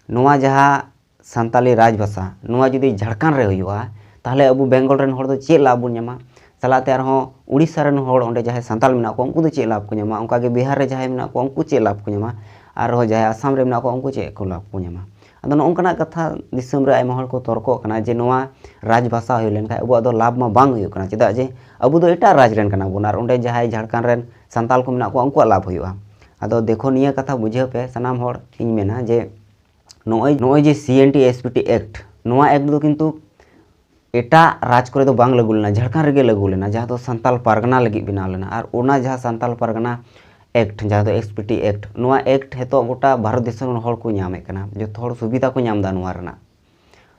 ᱱᱚᱣᱟ ᱡᱟᱦᱟᱸ ᱥᱟᱱᱛᱟᱞᱤ ᱨᱟᱡᱽ ᱵᱷᱟᱥᱟ, ᱱᱚᱣᱟ ᱡᱩᱫᱤ ᱡᱷᱟᱲᱠᱷᱚᱸᱰ ᱨᱮ ᱦᱩᱭᱩᱜᱼᱟ, ᱛᱟᱦᱚᱞᱮ ᱟᱵᱚ ᱵᱮᱝᱜᱚᱞ ᱨᱮᱱ ᱦᱚᱲ ᱫᱚ ᱪᱮᱫ ᱞᱟᱵᱷ ᱵᱚᱱ ᱧᱟᱢᱟ? ᱥᱟᱞᱟᱜ ᱛᱮ ᱟᱨᱦᱚᱸ ᱩᱲᱤᱥᱥᱟ ᱨᱮᱱ ᱦᱚᱲ, ᱚᱸᱰᱮ ᱡᱟᱦᱟᱸᱭ ᱥᱟᱱᱛᱟᱞ ᱢᱮᱱᱟᱜ ᱠᱚᱣᱟ, ᱩᱱᱠᱩ ᱫᱚ ᱪᱮᱫ ᱞᱟᱵᱷ ᱠᱚ ᱧᱟᱢᱟ? ᱚᱱᱠᱟ ᱜᱮ ᱵᱤᱦᱟᱨ ᱨᱮ ᱡᱟᱦᱟᱸᱭ ᱢᱮᱱᱟᱜ ᱠᱚᱣᱟ, ᱩᱱᱠᱩ ᱪᱮᱫ ᱞᱟᱵᱷ ᱠᱚ ᱧᱟᱢᱟ? ᱟᱨᱦᱚᱸ ᱡᱟᱦᱟᱸᱭ ᱟᱥᱟᱢ ᱨᱮ ᱢᱮᱱᱟᱜ ᱠᱚᱣᱟ, ᱩᱱᱠᱩ ᱪᱮᱫ ᱠᱚ ᱞᱟᱵᱷ ᱠᱚ ᱧᱟᱢᱟ? ᱟᱫᱚ ᱱᱚᱜᱼᱚ ᱱᱚᱝᱠᱟᱱᱟᱜ ᱠᱟᱛᱷᱟ ᱫᱤᱥᱚᱢ ᱨᱮ ᱟᱭᱢᱟ ᱦᱚᱲ ᱠᱚ ᱛᱚᱨᱠᱚᱜ ᱠᱟᱱᱟ ᱡᱮ ᱱᱚᱣᱟ ᱨᱟᱡᱽ ᱵᱷᱟᱥᱟ ᱦᱩᱭ ᱞᱮᱱᱠᱷᱟᱱ ᱟᱵᱚᱣᱟᱜ ᱫᱚ ᱞᱟᱵᱷ ᱢᱟ ᱵᱟᱝ ᱦᱩᱭᱩᱜ ᱠᱟᱱᱟ, ᱪᱮᱫᱟᱜ ᱡᱮ ᱟᱵᱚ ᱫᱚ ᱮᱴᱟᱜ ᱨᱟᱡᱽ ᱨᱮᱱ ᱠᱟᱱᱟ ᱵᱚᱱ᱾ ᱟᱨ ᱚᱸᱰᱮ ᱡᱟᱦᱟᱸᱭ ᱡᱷᱟᱲᱠᱷᱚᱸᱰ ᱨᱮᱱ ᱥᱟᱱᱛᱟᱞ ᱠᱚ ᱢᱮᱱᱟᱜ ᱠᱚᱣᱟ, ᱩᱱᱠᱩᱣᱟᱜ ᱞᱟᱵᱷ ᱦᱩᱭᱩᱜᱼᱟ᱾ ᱟᱫᱚ ᱫᱮᱠᱷᱚ, ᱱᱤᱭᱟᱹ ᱠᱟᱛᱷᱟ ᱵᱩᱡᱷᱟᱹᱣ ᱯᱮ ᱥᱟᱱᱟᱢ ᱦᱚᱲ, ᱤᱧ ᱢᱮᱱᱟ ᱡᱮ ᱱᱚᱜᱼᱚᱭ, ᱱᱚᱜᱼᱚᱭ ᱡᱮ C N T S P T act, ᱱᱚᱣᱟ ᱮᱠᱴ ᱫᱚ ᱠᱤᱱᱛᱩ ᱮᱴᱟᱜ ᱨᱟᱡᱽ ᱠᱚᱨᱮ ᱫᱚ ᱵᱟᱝ ᱞᱟᱹᱜᱩ ᱞᱮᱱᱟ, ᱡᱷᱟᱲᱠᱷᱚᱸᱰ ᱨᱮᱜᱮ ᱞᱟᱹᱜᱩ ᱞᱮᱱᱟ, ᱡᱟᱦᱟᱸ ᱫᱚ ᱥᱟᱱᱛᱟᱞ ᱯᱟᱨᱜᱟᱱᱟ ᱞᱟᱹᱜᱤᱫ ᱵᱮᱱᱟᱣ ᱞᱮᱱᱟ᱾ ᱟᱨ ᱚᱱᱟ ᱡᱟᱦᱟᱸ ᱥᱟᱱᱛᱟᱞ ᱯᱟᱨᱜᱟᱱᱟ ᱮᱠᱴ, ᱡᱟᱦᱟᱸ ᱫᱚ ᱮᱥ ᱯᱤ ᱴᱤ ᱮᱠᱴ, ᱱᱚᱣᱟ ᱮᱠᱴ ᱱᱤᱛᱚᱜ ᱜᱚᱴᱟ ᱵᱷᱟᱨᱚᱛ ᱫᱤᱥᱚᱢ ᱨᱮᱱ ᱦᱚᱲ ᱠᱚ ᱧᱟᱢᱮᱫ ᱠᱟᱱᱟ, ᱡᱚᱛᱚ ᱦᱚᱲ ᱥᱩᱵᱤᱫᱷᱟ ᱠᱚ ᱧᱟᱢ ᱮᱫᱟ ᱱᱚᱣᱟ ᱨᱮᱱᱟᱜ᱾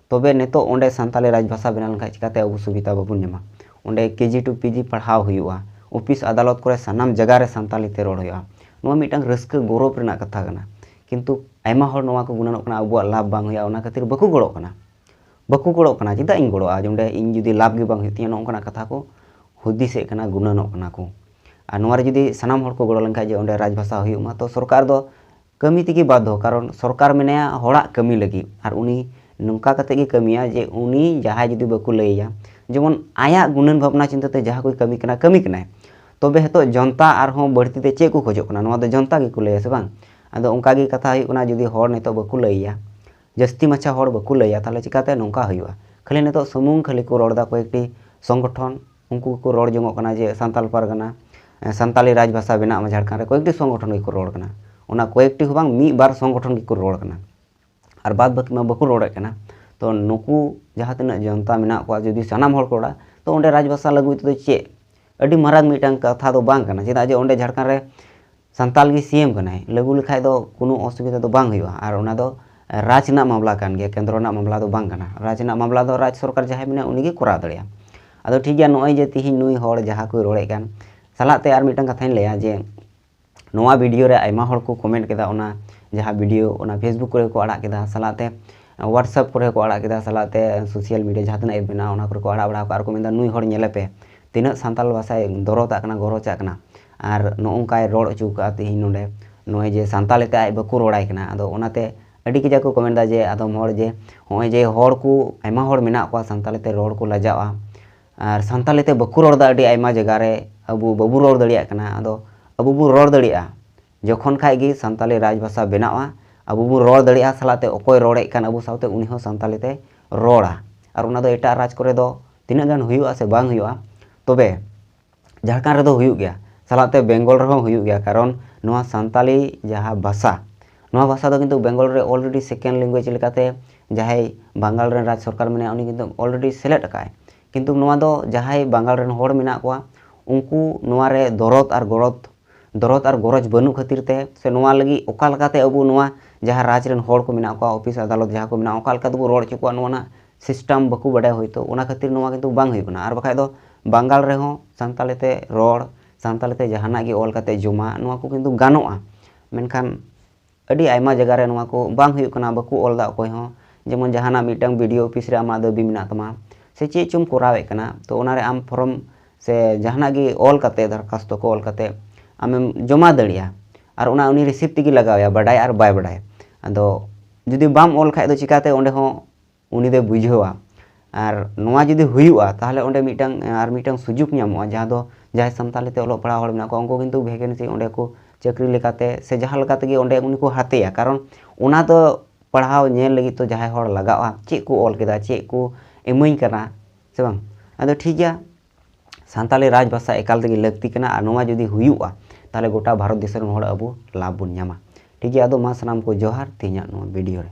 ᱛᱚᱵᱮ ᱱᱤᱛᱚᱜ ᱚᱸᱰᱮ ᱥᱟᱱᱛᱟᱞᱤ ᱨᱟᱡᱽ ᱵᱷᱟᱥᱟ ᱵᱮᱱᱟᱣ ᱞᱮᱱᱠᱷᱟᱱ ᱪᱤᱠᱟᱹᱛᱮ ᱟᱵᱚ ᱥᱩᱵᱤᱫᱷᱟ ᱵᱟᱵᱚᱱ ᱧᱟᱢᱟ? ᱚᱸᱰᱮ ᱠᱮ ᱡᱤ ᱴᱩ ᱯᱤ ᱡᱤ ᱯᱟᱲᱦᱟᱣ ᱦᱩᱭᱩᱜᱼᱟ, ᱚᱯᱷᱤᱥ ᱟᱫᱟᱞᱚᱛ ᱠᱚᱨᱮ ᱥᱟᱱᱟᱢ ᱡᱟᱭᱜᱟ ᱨᱮ ᱥᱟᱱᱛᱟᱞᱤ ᱛᱮ ᱨᱚᱲ ᱦᱩᱭᱩᱜᱼᱟ᱾ ᱱᱚᱣᱟ ᱢᱤᱫᱴᱟᱝ ᱨᱟᱹᱥᱠᱟᱹ ᱜᱚᱨᱚᱵᱽ ᱨᱮᱱᱟᱜ ᱠᱟᱛᱷᱟ ᱠᱟᱱᱟ᱾ ᱠᱤᱱᱛᱩ ᱟᱭᱢᱟ ᱦᱚᱲ ᱱᱚᱣᱟ ᱠᱚ ᱜᱩᱱᱟᱹᱱᱚᱜ ᱠᱟᱱᱟ, ᱟᱵᱚᱣᱟᱜ ᱞᱟᱵᱷ ᱵᱟᱝ ᱦᱩᱭᱩᱜᱼᱟ, ᱚᱱᱟ ᱠᱷᱟᱹᱛᱤᱨ ᱵᱟᱠᱚ ᱜᱚᱲᱚᱜ ᱠᱟᱱᱟ᱾ ᱵᱟᱠᱚ ᱜᱚᱲᱚᱜ ᱠᱟᱱᱟ, ᱪᱮᱫᱟᱜ ᱤᱧ ᱜᱚᱲᱚᱜᱼᱟ? ᱡᱮ ᱚᱸᱰᱮ ᱤᱧ ᱡᱩᱫᱤ ᱞᱟᱵᱷ ᱜᱮ ᱵᱟᱝ ᱦᱩᱭᱩᱜ ᱛᱤᱧᱟᱹ, ᱱᱚᱜᱼᱚ ᱱᱚᱝᱠᱟᱱᱟᱜ ᱠᱟᱛᱷᱟ ᱠᱚ ᱦᱩᱫᱤᱥᱮᱫ ᱠᱟᱱᱟ, ᱜᱩᱱᱟᱹᱱᱚᱜ ᱠᱟᱱᱟ ᱠᱚ᱾ ᱟᱨ ᱱᱚᱣᱟ ᱨᱮ ᱡᱩᱫᱤ ᱥᱟᱱᱟᱢ ᱦᱚᱲ ᱠᱚ ᱜᱚᱲᱚ ᱞᱮᱱᱠᱷᱟᱱ ᱡᱮ ᱚᱸᱰᱮ ᱨᱟᱡᱽ ᱵᱷᱟᱥᱟ ᱦᱩᱭᱩᱜ ᱢᱟ, ᱛᱚ ᱥᱚᱨᱠᱟᱨ ᱫᱚ ᱠᱟᱹᱢᱤ ᱛᱮᱜᱮ ᱵᱟᱫᱽᱫᱷᱚ, ᱠᱟᱨᱚᱱ ᱥᱚᱨᱠᱟᱨ ᱢᱮᱱᱟᱭᱟ ᱦᱚᱲᱟᱜ ᱠᱟᱹᱢᱤ ᱞᱟᱹᱜᱤᱫ, ᱟᱨ ᱩᱱᱤ ᱱᱚᱝᱠᱟ ᱠᱟᱛᱮ ᱜᱮ ᱠᱟᱹᱢᱤᱭᱟ ᱡᱮ ᱩᱱᱤ ᱡᱟᱦᱟᱸᱭ ᱡᱩᱫᱤ ᱵᱟᱠᱚ ᱞᱟᱹᱭᱟᱭᱟ, ᱡᱮᱢᱚᱱ ᱟᱭᱟᱜ ᱜᱩᱱᱟᱹᱱ ᱵᱷᱟᱵᱽᱱᱟ ᱪᱤᱱᱛᱟᱹ ᱛᱮ ᱡᱟᱦᱟᱸ ᱠᱚᱭ ᱠᱟᱹᱢᱤ ᱠᱟᱱᱟ, ᱠᱟᱹᱢᱤ ᱠᱟᱱᱟᱭ, ᱛᱚᱵᱮ ᱱᱤᱛᱚᱜ ᱡᱚᱱᱛᱟ ᱟᱨᱦᱚᱸ ᱵᱟᱹᱲᱛᱤ ᱛᱮ ᱪᱮᱫ ᱠᱚ ᱠᱷᱚᱡᱚᱜ ᱠᱟᱱᱟ? ᱱᱚᱣᱟ ᱫᱚ ᱡᱚᱱᱛᱟ ᱜᱮᱠᱚ ᱞᱟᱹᱭᱟ ᱥᱮ ᱵᱟᱝ? ᱟᱫᱚ ᱚᱱᱠᱟ ᱜᱮ ᱠᱟᱛᱷᱟ ᱦᱩᱭᱩᱜ ᱠᱟᱱᱟ, ᱡᱩᱫᱤ ᱦᱚᱲ ᱱᱤᱛᱚᱜ ᱵᱟᱠᱚ ᱞᱟᱹᱭᱟ, ᱡᱟᱹᱥᱛᱤ ᱢᱟᱪᱷᱟ ᱦᱚᱲ ᱵᱟᱠᱚ ᱞᱟᱹᱭᱟ, ᱛᱟᱦᱚᱞᱮ ᱪᱤᱠᱟᱹᱛᱮ ᱱᱚᱝᱠᱟ ᱦᱩᱭᱩᱜᱼᱟ? ᱠᱷᱟᱹᱞᱤ ᱱᱤᱛᱚᱜ ᱥᱩᱢᱩᱝ ᱠᱷᱟᱹᱞᱤ ᱠᱚ ᱨᱚᱲ ᱮᱫᱟ ᱠᱚᱭᱮᱠᱴᱤ ᱥᱚᱝᱜᱚᱴᱷᱚᱱ, ᱩᱱᱠᱩ ᱜᱮᱠᱚ ᱨᱚᱲ ᱡᱚᱝᱚᱜ ᱠᱟᱱᱟ ᱡᱮ ᱥᱟᱱᱛᱟᱞ ᱯᱟᱨᱜᱟᱱᱟ, ᱮ, ᱥᱟᱱᱛᱟᱞᱤ ᱨᱟᱡᱽ ᱵᱷᱟᱥᱟ ᱵᱮᱱᱟᱜ ᱢᱟ ᱡᱷᱟᱲᱠᱷᱚᱸᱰ ᱨᱮ, ᱠᱚᱭᱮᱠᱴᱤ ᱥᱚᱝᱜᱚᱴᱷᱚᱱ ᱜᱮᱠᱚ ᱨᱚᱲ ᱠᱟᱱᱟ᱾ ᱚᱱᱟ ᱠᱚᱭᱮᱠᱴᱤ ᱦᱚᱸ ᱵᱟᱝ, ᱢᱤᱫ ᱵᱟᱨ ᱥᱚᱝᱜᱚᱴᱷᱚᱱ ᱜᱮᱠᱚ ᱨᱚᱲ ᱠᱟᱱᱟ, ᱟᱨ ᱵᱟᱫ ᱵᱟᱹᱠᱤ ᱢᱟ ᱵᱟᱠᱚ ᱨᱚᱲᱮᱫ ᱠᱟᱱᱟ᱾ ᱛᱚ ᱱᱩᱠᱩ ᱡᱟᱦᱟᱸ ᱛᱤᱱᱟᱹᱜ ᱡᱚᱱᱛᱟ ᱢᱮᱱᱟᱜ ᱠᱚᱣᱟ, ᱡᱩᱫᱤ ᱥᱟᱱᱟᱢ ᱦᱚᱲ ᱠᱚ ᱨᱚᱲᱟ, ᱛᱚ ᱚᱸᱰᱮ ᱨᱟᱡᱽ ᱵᱷᱟᱥᱟ ᱞᱟᱹᱜᱩ ᱛᱮᱫᱚ ᱪᱮᱫ ᱟᱹᱰᱤ ᱢᱟᱨᱟᱝ ᱢᱤᱫᱴᱟᱝ ᱠᱟᱛᱷᱟ ᱫᱚ ᱵᱟᱝ ᱠᱟᱱᱟ᱾ ᱪᱮᱫᱟᱜ ᱡᱮ ᱚᱸᱰᱮ ᱡᱷᱟᱲᱠᱷᱚᱸᱰ ᱨᱮ ᱥᱟᱱᱛᱟᱞ ᱜᱮ ᱥᱤ ᱮᱢ ᱠᱟᱱᱟᱭ, ᱞᱟᱹᱜᱩ ᱞᱮᱠᱷᱟᱡ ᱫᱚ ᱠᱳᱱᱳ ᱚᱥᱩᱵᱤᱫᱷᱟ ᱫᱚ ᱵᱟᱝ ᱦᱩᱭᱩᱜᱼᱟ᱾ ᱟᱨ ᱚᱱᱟ ᱫᱚ ᱨᱟᱡᱽ ᱨᱮᱱᱟᱜ ᱢᱟᱢᱞᱟ ᱠᱟᱱ ᱜᱮᱭᱟ, ᱠᱮᱱᱫᱨᱚ ᱨᱮᱱᱟᱜ ᱢᱟᱢᱞᱟ ᱫᱚ ᱵᱟᱝ ᱠᱟᱱᱟ᱾ ᱨᱟᱡᱽ ᱨᱮᱱᱟᱜ ᱢᱟᱢᱞᱟ ᱫᱚ ᱨᱟᱡᱽ ᱥᱚᱨᱠᱟᱨ ᱡᱟᱦᱟᱸᱭ ᱢᱮᱱᱟᱭᱟ, ᱩᱱᱤ ᱜᱮ ᱠᱚᱨᱟᱣ ᱫᱟᱲᱮᱭᱟᱜᱼᱟ᱾ ᱟᱫᱚ ᱴᱷᱤᱠ ᱜᱮᱭᱟ, ᱱᱚᱜᱼᱚᱭ ᱡᱮ ᱛᱤᱦᱤᱧ ᱱᱩᱭ ᱦᱚᱲ ᱡᱟᱦᱟᱸ ᱠᱚᱭ ᱨᱚᱲᱮᱫ ᱠᱟᱱ, ᱥᱟᱞᱟᱜ ᱛᱮ ᱟᱨ ᱢᱤᱫᱴᱟᱝ ᱠᱟᱛᱷᱟᱧ ᱞᱟᱹᱭᱟ ᱡᱮ ᱱᱚᱣᱟ ᱵᱷᱤᱰᱤᱭᱳ ᱨᱮ ᱟᱭᱢᱟ ᱦᱚᱲ ᱠᱚ ᱠᱚᱢᱮᱱᱴ ᱠᱮᱫᱟ, ᱚᱱᱟ ᱡᱟᱦᱟᱸ ᱵᱷᱤᱰᱤᱭᱳ ᱚᱱᱟ ᱯᱷᱮᱥᱵᱩᱠ ᱠᱚᱨᱮ ᱠᱚ ᱟᱲᱟᱜ ᱠᱮᱫᱟ, ᱥᱟᱞᱟᱜ ᱛᱮ WhatsApp ᱠᱚᱨᱮ ᱠᱚ ᱟᱲᱟᱜ ᱠᱮᱫᱟ, ᱥᱟᱞᱟᱜ ᱛᱮ ᱥᱳᱥᱟᱞ ᱢᱤᱰᱤᱭᱟ ᱡᱟᱦᱟᱸ ᱛᱤᱱᱟᱹᱜ ᱮᱯ ᱢᱮᱱᱟᱜᱼᱟ, ᱚᱱᱟ ᱠᱚᱨᱮ ᱠᱚ ᱟᱲᱟᱜ ᱵᱟᱲᱟ ᱟᱠᱟᱫ᱾ ᱟᱨ ᱠᱚ ᱢᱮᱱᱫᱟ, ᱱᱩᱭ ᱦᱚᱲ ᱧᱮᱞᱮ ᱯᱮ, ᱛᱤᱱᱟᱹᱜ ᱥᱟᱱᱛᱟᱲ ᱵᱷᱟᱥᱟᱭ ᱫᱚᱨᱚᱫᱟᱜ ᱠᱟᱱᱟ, ᱜᱚᱨᱚᱡᱟᱜ ᱠᱟᱱᱟ, ᱟᱨ ᱱᱚᱜᱼᱚ ᱱᱚᱝᱠᱟᱭ ᱨᱚᱲ ᱦᱚᱪᱚ ᱠᱟᱜᱼᱟ ᱛᱤᱦᱤᱧ ᱱᱚᱰᱮ, ᱱᱚᱜᱼᱚᱭ ᱡᱮ ᱥᱟᱱᱛᱟᱲᱤ ᱛᱮ ᱟᱡ ᱵᱟᱠᱚ ᱨᱚᱲᱟᱭ ᱠᱟᱱᱟ᱾ ᱟᱫᱚ ᱚᱱᱟᱛᱮ ᱟᱹᱰᱤ ᱠᱟᱡᱟᱠ ᱠᱚ ᱠᱚᱢᱮᱱᱴ ᱮᱫᱟ ᱡᱮ ᱟᱫᱚᱢ ᱦᱚᱲ ᱡᱮ ᱱᱚᱜᱼᱚᱭ ᱡᱮ ᱦᱚᱲ ᱠᱚ, ᱟᱭᱢᱟ ᱦᱚᱲ ᱢᱮᱱᱟᱜ ᱠᱚᱣᱟ ᱥᱟᱱᱛᱟᱲᱤ ᱛᱮ ᱨᱚᱲ ᱠᱚ ᱞᱟᱡᱟᱜᱼᱟ, ᱟᱨ ᱥᱟᱱᱛᱟᱲᱤ ᱛᱮ ᱵᱟᱠᱚ ᱨᱚᱲ ᱮᱫᱟ ᱟᱹᱰᱤ ᱟᱭᱢᱟ ᱡᱟᱭᱜᱟ ᱨᱮ, ᱟᱵᱚ ᱵᱟᱵᱚ ᱨᱚᱲ ᱫᱟᱲᱮᱭᱟᱜ ᱠᱟᱱᱟ᱾ ᱟᱫᱚ ᱟᱵᱚ ᱵᱚ ᱨᱚᱲ ᱫᱟᱲᱮᱭᱟᱜᱼᱟ ᱡᱚᱠᱷᱚᱱ ᱠᱷᱟᱡ ᱜᱮ ᱥᱟᱱᱛᱟᱲᱤ ᱨᱟᱡᱽ ᱵᱷᱟᱥᱟ ᱵᱮᱱᱟᱜᱼᱟ, ᱟᱵᱚ ᱵᱚ ᱨᱚᱲ ᱫᱟᱲᱮᱭᱟᱜᱼᱟ, ᱥᱟᱞᱟᱜ ᱛᱮ ᱚᱠᱚᱭ ᱨᱚᱲᱮᱫ ᱠᱟᱱ ᱟᱵᱚ ᱥᱟᱶᱛᱮ ᱩᱱᱤ ᱦᱚᱸ ᱥᱟᱱᱛᱟᱲᱤ ᱛᱮ ᱨᱚᱲᱟ᱾ ᱟᱨ ᱚᱱᱟ ᱫᱚ ᱮᱴᱟᱜ ᱨᱟᱡᱽ ᱠᱚᱨᱮ ᱫᱚ ᱛᱤᱱᱟᱹᱜ ᱜᱟᱱ ᱦᱩᱭᱩᱜᱼᱟ ᱥᱮ ᱵᱟᱝ ᱦᱩᱭᱩᱜᱼᱟ, ᱛᱚᱵᱮ ᱡᱷᱟᱲᱠᱷᱚᱸᱰ ᱨᱮᱫᱚ ᱦᱩᱭᱩᱜ ᱜᱮᱭᱟ, ᱥᱟᱞᱟᱜ ᱛᱮ ᱵᱮᱝᱜᱚᱞ ᱨᱮᱦᱚᱸ ᱦᱩᱭᱩᱜ ᱜᱮᱭᱟ᱾ ᱠᱟᱨᱚᱱ ᱱᱚᱣᱟ ᱥᱟᱱᱛᱟᱲᱤ ᱡᱟᱦᱟᱸ ᱵᱷᱟᱥᱟ, ᱱᱚᱣᱟ ᱵᱷᱟᱥᱟ ᱫᱚ ᱠᱤᱱᱛᱩ ᱵᱮᱝᱜᱚᱞ ᱨᱮ already second language ᱞᱮᱠᱟᱛᱮ ᱡᱟᱦᱟᱸᱭ ᱵᱟᱝᱜᱟᱞ ᱨᱮᱱ ᱨᱟᱡᱽ ᱥᱚᱨᱠᱟᱨ ᱢᱮᱱᱟᱭᱟ, ᱩᱱᱤ ᱠᱤᱱᱛᱩ already ᱥᱮᱞᱮᱫ ᱟᱠᱟᱫᱟᱭ᱾ ᱠᱤᱱᱛᱩ ᱱᱚᱣᱟ ᱫᱚ ᱡᱟᱦᱟᱸᱭ ᱵᱟᱝᱜᱟᱞ ᱨᱮᱱ ᱦᱚᱲ ᱢᱮᱱᱟᱜ ᱠᱚᱣᱟ, ᱩᱱᱠᱩ ᱱᱚᱣᱟ ᱨᱮ ᱫᱚᱨᱚᱫ ᱟᱨ ᱜᱚᱨᱚᱡᱽ, ᱫᱚᱨᱚᱫ ᱟᱨ ᱜᱚᱨᱚᱡᱽ ᱵᱟᱹᱱᱩᱜ ᱠᱷᱟᱹᱛᱤᱨ ᱛᱮ, ᱥᱮ ᱱᱚᱣᱟ ᱞᱟᱹᱜᱤᱫ ᱚᱠᱟ ᱞᱮᱠᱟᱛᱮ ᱟᱵᱚ ᱱᱚᱣᱟ ᱡᱟᱦᱟᱸ ᱨᱟᱡᱽ ᱨᱮᱱ ᱦᱚᱲ ᱠᱚ ᱢᱮᱱᱟᱜ ᱠᱚᱣᱟ, ᱚᱯᱷᱤᱥ ᱟᱫᱟᱞᱚᱛ ᱡᱟᱦᱟᱸ ᱠᱚ ᱢᱮᱱᱟᱜᱼᱟ, ᱚᱠᱟ ᱞᱮᱠᱟ ᱛᱮᱵᱚ ᱨᱚᱲ ᱦᱚᱪᱚ ᱠᱚᱣᱟ, ᱱᱚᱣᱟ ᱨᱮᱱᱟᱜ ᱥᱤᱥᱴᱮᱢ ᱵᱟᱠᱚ ᱵᱟᱰᱟᱭᱟ ᱦᱳᱭᱛᱳ, ᱚᱱᱟ ᱠᱷᱟᱹᱛᱤᱨ ᱱᱚᱣᱟ ᱠᱤᱱᱛᱩ ᱵᱟᱝ ᱦᱩᱭᱩᱜ ᱠᱟᱱᱟ᱾ ᱟᱨ ᱵᱟᱠᱷᱟᱡ ᱫᱚ ᱵᱟᱝᱜᱟᱞ ᱨᱮᱦᱚᱸ ᱥᱟᱱᱛᱟᱲᱤ ᱛᱮ ᱨᱚᱲ, ᱥᱟᱱᱛᱟᱲᱤ ᱛᱮ ᱡᱟᱦᱟᱱᱟᱜ ᱜᱮ ᱚᱞ ᱠᱟᱛᱮ ᱡᱚᱢᱟ, ᱱᱚᱣᱟ ᱠᱚ ᱠᱤᱱᱛᱩ ᱜᱟᱱᱚᱜᱼᱟ᱾ ᱢᱮᱱᱠᱷᱟᱱ ᱟᱹᱰᱤ ᱟᱭᱢᱟ ᱡᱟᱭᱜᱟ ᱨᱮ ᱱᱚᱣᱟ ᱠᱚ ᱵᱟᱝ ᱦᱩᱭᱩᱜ ᱠᱟᱱᱟ, ᱵᱟᱠᱚ ᱚᱞ ᱮᱫᱟ ᱚᱠᱚᱭ ᱦᱚᱸ᱾ ᱡᱮᱢᱚᱱ ᱡᱟᱦᱟᱱᱟᱜ ᱢᱤᱫᱴᱟᱝ ᱵᱤ ᱰᱤ ᱳ ᱚᱯᱷᱤᱥ ᱨᱮ ᱟᱢᱟᱜ ᱫᱟᱹᱵᱤ ᱢᱮᱱᱟᱜ ᱛᱟᱢᱟ, ᱥᱮ ᱪᱮᱫ ᱪᱚᱢ ᱠᱚᱨᱟᱣᱮᱫ ᱠᱟᱱᱟ, ᱛᱚ ᱚᱱᱟᱨᱮ ᱟᱢ ᱯᱷᱚᱨᱚᱢ ᱥᱮ ᱡᱟᱦᱟᱱᱟᱜ ᱜᱮ ᱚᱞ ᱠᱟᱛᱮ, ᱫᱚᱨᱠᱷᱟᱥᱛᱚ ᱠᱚ ᱚᱞ ᱠᱟᱛᱮ ᱟᱢᱮᱢ ᱡᱚᱢᱟ ᱫᱟᱲᱮᱭᱟᱜᱼᱟ᱾ ᱟᱨ ᱚᱱᱟ ᱩᱱᱤ ᱨᱤᱥᱤᱯ ᱛᱮᱜᱮ ᱞᱟᱜᱟᱣᱮᱭᱟ, ᱵᱟᱰᱟᱭ ᱟᱨ ᱵᱟᱭ ᱵᱟᱰᱟᱭ᱾ ᱟᱫᱚ ᱡᱩᱫᱤ ᱵᱟᱢ ᱚᱞ ᱠᱷᱟᱡ ᱫᱚ ᱪᱤᱠᱟᱛᱮ ᱚᱸᱰᱮ ᱦᱚᱸ ᱩᱱᱤ ᱫᱚᱭ ᱵᱩᱡᱷᱟᱹᱣᱟ? ᱟᱨ ᱱᱚᱣᱟ ᱡᱩᱫᱤ ᱦᱩᱭᱩᱜᱼᱟ, ᱛᱟᱦᱚᱞᱮ ᱚᱸᱰᱮ ᱢᱤᱫᱴᱟᱝ, ᱟᱨ ᱢᱤᱫᱴᱟᱝ ᱥᱩᱡᱳᱜᱽ ᱧᱟᱢᱚᱜᱼᱟ, ᱡᱟᱦᱟᱸ ᱫᱚ ᱡᱟᱦᱟᱸᱭ ᱥᱟᱱᱛᱟᱲᱤ ᱛᱮ ᱚᱞᱚᱜ ᱯᱟᱲᱦᱟᱣ ᱦᱚᱲ ᱢᱮᱱᱟᱜ ᱠᱚᱣᱟ, ᱩᱱᱠᱩ ᱠᱤᱱᱛᱩ ᱵᱷᱮᱠᱮᱱᱥᱤ ᱚᱸᱰᱮ ᱠᱚ ᱪᱟᱹᱠᱨᱤ ᱞᱮᱠᱟᱛᱮ ᱥᱮ ᱡᱟᱦᱟᱸ ᱞᱮᱠᱟ ᱛᱮᱜᱮ ᱚᱸᱰᱮ ᱩᱱᱤ ᱠᱚ ᱦᱟᱛᱮᱭᱟ᱾ ᱠᱟᱨᱚᱱ ᱚᱱᱟ ᱫᱚ ᱯᱟᱲᱦᱟᱣ ᱧᱮᱞ ᱞᱟᱹᱜᱤᱫ ᱛᱚ ᱡᱟᱦᱟᱸᱭ ᱦᱚᱲ ᱞᱟᱜᱟᱜᱼᱟ, ᱪᱮᱫ ᱠᱚ ᱚᱞ ᱠᱮᱫᱟ, ᱪᱮᱫ ᱠᱚ ᱤᱢᱟᱹᱧ ᱠᱟᱱᱟ, ᱥᱮ ᱵᱟᱝ? ᱟᱫᱚ ᱴᱷᱤᱠ ᱜᱮᱭᱟ, ᱥᱟᱱᱛᱟᱲᱤ ᱨᱟᱡᱽ ᱵᱷᱟᱥᱟ ᱮᱠᱟᱞ ᱛᱮᱜᱮ ᱞᱟᱹᱠᱛᱤ ᱠᱟᱱᱟ᱾ ᱟᱨ ᱱᱚᱣᱟ ᱡᱩᱫᱤ ᱦᱩᱭᱩᱜᱼᱟ, ᱛᱟᱦᱚᱞᱮ ᱜᱚᱴᱟ ᱵᱷᱟᱨᱚᱛ ᱫᱤᱥᱚᱢ ᱨᱮᱱ ᱦᱚᱲ ᱟᱵᱚ ᱞᱟᱵᱷ ᱵᱚᱱ ᱧᱟᱢᱟ᱾ ᱴᱷᱤᱠ ᱜᱮᱭᱟ, ᱟᱫᱚ ᱢᱟ ᱥᱟᱱᱟᱢ ᱠᱚ ᱡᱚᱦᱟᱨ ᱛᱮᱦᱮᱧᱟᱜ ᱱᱚᱣᱟ ᱵᱷᱤᱰᱤᱭᱳ ᱨᱮ᱾